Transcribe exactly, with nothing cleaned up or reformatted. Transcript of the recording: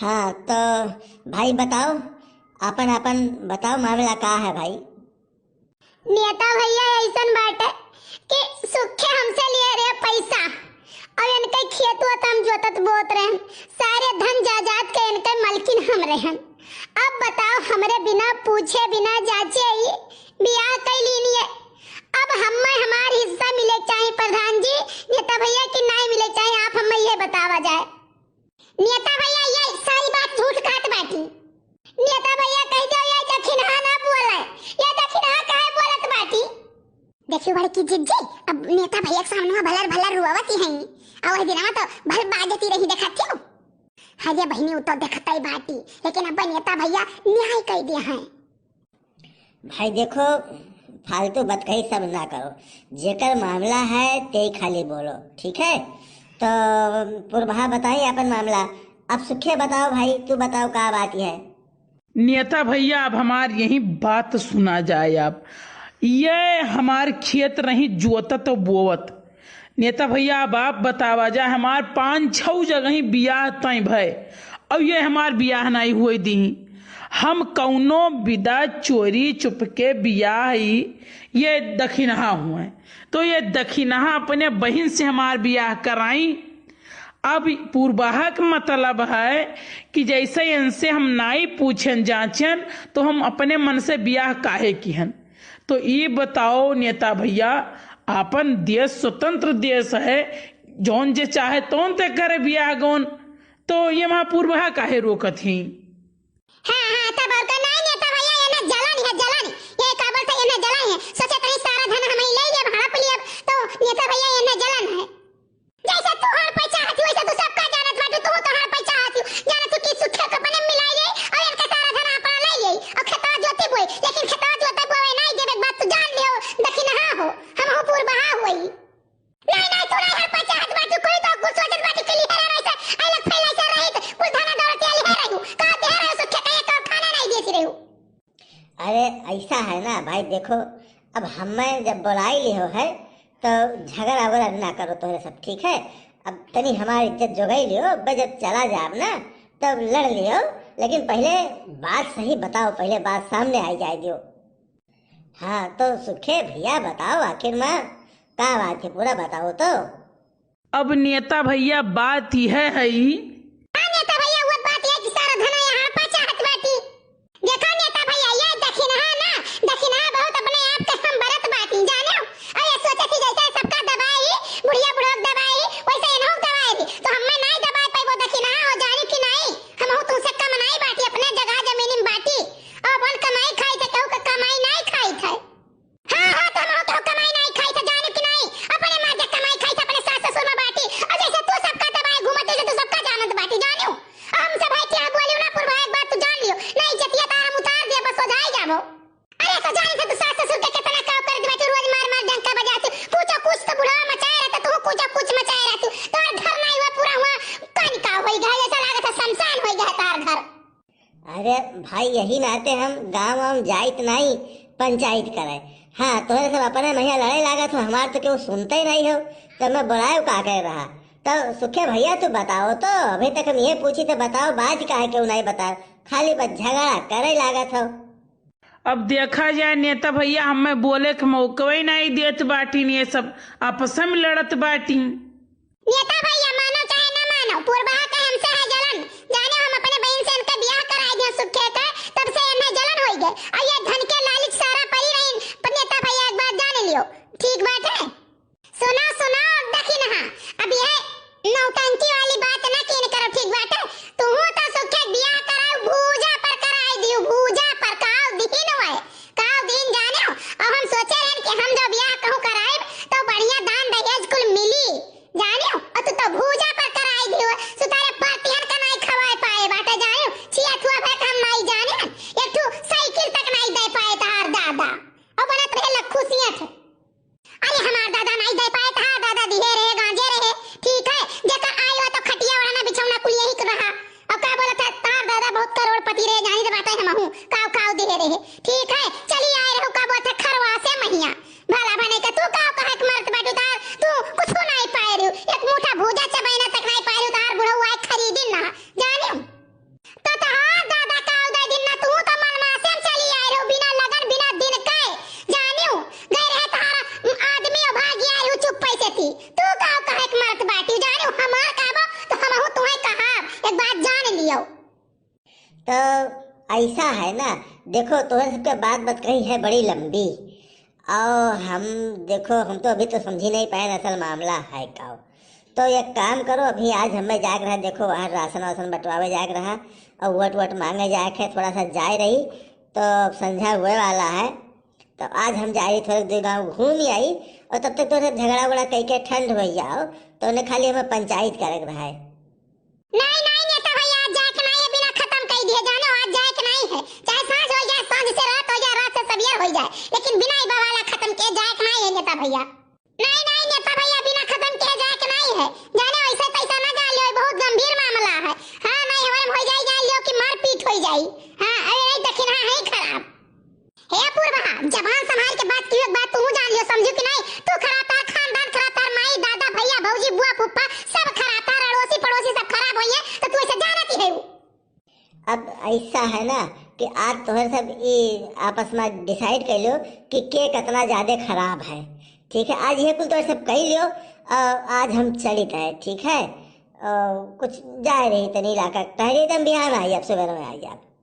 हाँ, तो भाई बताओ, आपन, आपन बताओ, मामला का है भाई? नेता भैया, अइसन बाटे कि सुखे हमसे लिए रहे पैसा, अउर इनके खेत वेत हम जोतत बोत रहन, सारे धन जायदाद के इनके मलकिन हम रहन। अब बताओ, हमरे बिना पूछे बिना जांचे ई बियाह कइ लीन ये। अब हम्मे हमार हिस्सा मिले चाही प्रधान जी, नेता भैया, कि नाहीं मिले चाही, आप हम्मे ये बतावा जाए। नेता भैया, ये सारी बात झूठ कहत बाटी। नेता भैया कहि देउ, ये दखिनहा ना बोले। ये दखिनहा काहे बोलत बाटी? देखियो बड़की जिज्जी, अब नेता भैया के सामने में भलर भलर रोवत ही हैं, अउ वही दिनवा तो भल बाजती रही, देखत हो। अरे बहिनी, उ तो देखतै बाटी, लेकिन अब नेता भैया न्याय कइ दिहे हैं। भाई देखो, फालतू बतकही सब ना करो, जेकर मामला है ते खाली बोलो, ठीक है? तो पुरबहा बताई आपन मामला। अब सुखे बताओ भाई, तू बताओ का बात है? नेता भैया, अब हमार यही बात सुना जाए। अब ये हमार खेत रही जोतत बोवत, नेता भैया, अब आप बतावा जा, हमार पाँच छौ जगही बियाह तय भय, अउर ये हमार बियाह नाहीं हुए दी। हम कउनो बिदा चोरी चुपके बियाह ही ये दखिनहा हुए, तो ये दखिनहा अपने बहिन से हमार बियाह कराई। अब पुरबहा के मतलब है कि जैसे इनसे हम नाहीं पूछन जांचन, तो हम अपने मन से बियाह काहे किहन? तो ई बताओ नेता भैया, आपन देश स्वतंत्र देश है, जौन जे चाहे तौन ते करे बियाह गौन, तो ये वहाँ पुरबहा काहे रोकत ही? हाँ, हाँ, तब अउर का। नाहीं नेता भैया, ये ना जलन है, जलन। ये का बोलते, ये ना जलन है। सोचे तनी सारा धन हम ही ले लेब, हड़प लेब, तो नेता भैया, ये ना जलन है। जैसे तू हड़पै चाहत ही, वैसे तू सबका जानत बाटू, तू तो हड़पै चाहत ही। जानत ही कि सुखे के अपने मिलाई ले, अउर इनका सारा धन अपना ले ले, अउर खेतवा जोती बोई, लेकिन खेतवा जोते बोवे नाहीं देबे के बात तू जान लियो, दखिनहा हो, हमहू पुरबहा होई। नाहीं, नाहीं, तू नाहीं हड़पै चाहत बाटू, कोई तो कुछ सोचत बाटू कि लिहे रहे से, ऐ लग फैला से रही, तो कुल धन दौलत ये लिहे रहू, का दे रहे सुखे का एक खाना नाहीं देती रहू। अरे, ऐसा है ना भाई, देखो, अब हमें जब बुलाई लिहो है, तो झगड़ा वगड़ा ना करो तोहरे सब, ठीक है? अब तनी हमार इज्जत जोगाई लिहो, बे जब चला जाब ना, तब लड़ लिहो, लेकिन पहिले बात सही बताओ, पहिले बात सामने आई जाए दियो। हाँ, तो सुखे भैया बताओ, आखिर में का बात है, पूरा बताओ तो। अब नेता भैया बात यह है। हाँ नेता भैया, वो बात है कि सारा धन यहाँ पर चाहत बाटी। देखो नेता भैया, ये दखिनहा ना, दखिनहा बहुत अपने आप के हम बरत बाटी, जानो? अउर ये सोचे थी जैसे सबका दबाई, बुढ़िया बुढ़ोक दबाई, वैसे इनहू दबाई थी। तो हमें नाहीं दबाई पाई वो दखिनहा, हो जानी कि नाहीं, हमहू तुमसे कम नाहीं बाटी, अपने जगह जमीन में बाटी। अउर अपन कमाई खाई थे, केहू के कमाई नाहीं खाई थे। हाँ, हाँ, तो हम तो कमाई नाहीं खाई थे, जाने कि नाहीं? अपने मर्द के कमाई खाई थे, अपने सास ससुर में बाटी। अउर जैसे तू सबका दबाए घूमत, जैसे तू सबका जानत बाटी, जानियो? अउर हमसे भाई क्या बोलियो ना, पुरबा एक बात तू जान लियो। नाहीं, इज्जतिया तार हम उतार दिया, बस हो जाए जाबो। अरे, तो जाने थे तू सास ससुर के कितना काव करत बाटी, रोज मार मार डंका बजाती। कुछ कुछ तो बुढ़ावा मचाए रहता, तू कुछ कुछ मचाए रहती। तार घर नाहीं हुआ, पूरा हुआ, कन का होई गया, ऐसा लागत है शमशान होई गया तार घर। अरे भाई, यही नाते हम गाँव वाँव जाइत नाहीं, पंचायत करे। हाँ, तोहरे सब अपने महिया लड़े लागत हो, हमार तो केहू सुनते ही नाहीं हो, तब मैं बुलायो का करे रहा। तो सुखे भैया, तू बताओ तो, अभी तक हम ये पूछी तो बताओ, बात का है, केहू नाहीं बताओ, खाली बस झगड़ा करे लागत हो। अब देखा जाए नेता भैया, हमें बोले के मौका ही नाहीं देत बाटिन, ये सब आपस में लड़त बाटिन। नेता भैया, मानो चाहे ना मानो, पुरबहा के हमसे है जलन। जाने हम अपने बहिन से इनका बियाह कराए दियो सुखे का, तब से इन्हें जलन होई गए। अउर ये धन के लालच सारा परी रही, पर नेता भैया एक बात जान लियो, ठीक बात है। सुनो, सुनो, दखिनहा, अब ये नौटंकी वाली बात ना कीन करो, ठीक बात है। तुहू तो सुखे बियाह कराओ, भूजा पर कराए दियो, भूजा पर, काव दिन हुए, काव दिन जाने हो। अब हम सोचे रहन कि हम जो बियाह कहूँ कराए, तो बढ़िया दान दहेज कुल मिली। जानियो, अउर तू तो भूजा पर कराई दियो, सुतारे पातिहन का नाहीं खवाए पाए बाटे, जानियो, छिया थुआ भर हम नाहीं जाने, एक ठो साइकिल तक नाहीं दे पाए तहार दादा, अउर बनत रहे लखुसियत। अरे हमार दादा नाहीं दे पाए, तहार दादा दिहे रहे, गांजे रहे, ठीक है, जेकर आयो तो खटिया ओढ़ना बिछौना कुल यही रहा, अउर का बोलत है, तहार दादा बहुत करोड़पति रहे, जानी तो बाटे हमहू, काव काव दिहे रहे, ठीक है, चली आए रहू, का बोलत है, खरवा से महिया, भला भले के तू का कहे के मरत बाटू तार, तू कुछो नाहीं पाए रहू, एक मुठा भूजा चबैना तक नाहीं पाए रहू, तार बुढ़ऊ आए खरीदिन ना, जानियो। तो ऐसा है ना, देखो, तोहरे सबके बात बतकही है बड़ी लंबी। और हम, देखो, हम तो अभी तो समझी नहीं पाए असल मामला है का। तो एक काम करो, अभी आज हमें जाए के रहा, देखो, वहाँ राशन वासन बंटवावे जाए के रहा और वोट वोट मांगे जाए के, थोड़ा सा जाए रही, तो संझा हुए वाला है। तो आज हम जाए रही, थोड़े देर गाँव घूम आई और तब तक तोहरे झगड़ा उगड़ा कई के ठंड हो जाओ, तो उन्हें खाली हमें पंचायत करे के रहा है। नहीं, नहीं नेता भैया, आज जाए के नहीं है, बिना खत्म कई दिए, जानो, आज जाए के नहीं है। चाहे सांझ हो जाए, सांझ से रात हो जाए, रात से सवेर हो जाए, लेकिन बिना ई बवाला खत्म के जाए के नहीं है नेता भैया। नहीं, नहीं नेता भैया, बिना खत्म के जाए के नहीं है। जानो, ऐसे तैसा ना जा लियो, बहुत गंभीर मामला है। हाँ, नहीं हमारे में हो जाए, जाए लियो कि मारपीट हो जाए। हाँ, अरे नहीं, दक्षिणा है ही खराब। हे अपूर्वा, जबान संभाल के बात कियो, एक बात तू जान लियो, समझू कि नहीं? तू खराब, तार खानदान खराब, तार माई, दादा, भैया, भौजी, बुआ, फूफा, सब खराब, तार अड़ोसी, पड़ोसी सब खराब होइए, तो तू ऐसे जानती है वो। अब ऐसा है ना कि आज तोहरे सब ई आपस में डिसाइड कर लो कि के कितना ज्यादा खराब है, ठीक है? आज ये कुल तोहरे सब कह लियो, अ, आज हम चलित है, ठीक है? अ, कुछ जाए रही तनी इलाका टहरी, तम बिहार में आई, अब सुबह में आई आप।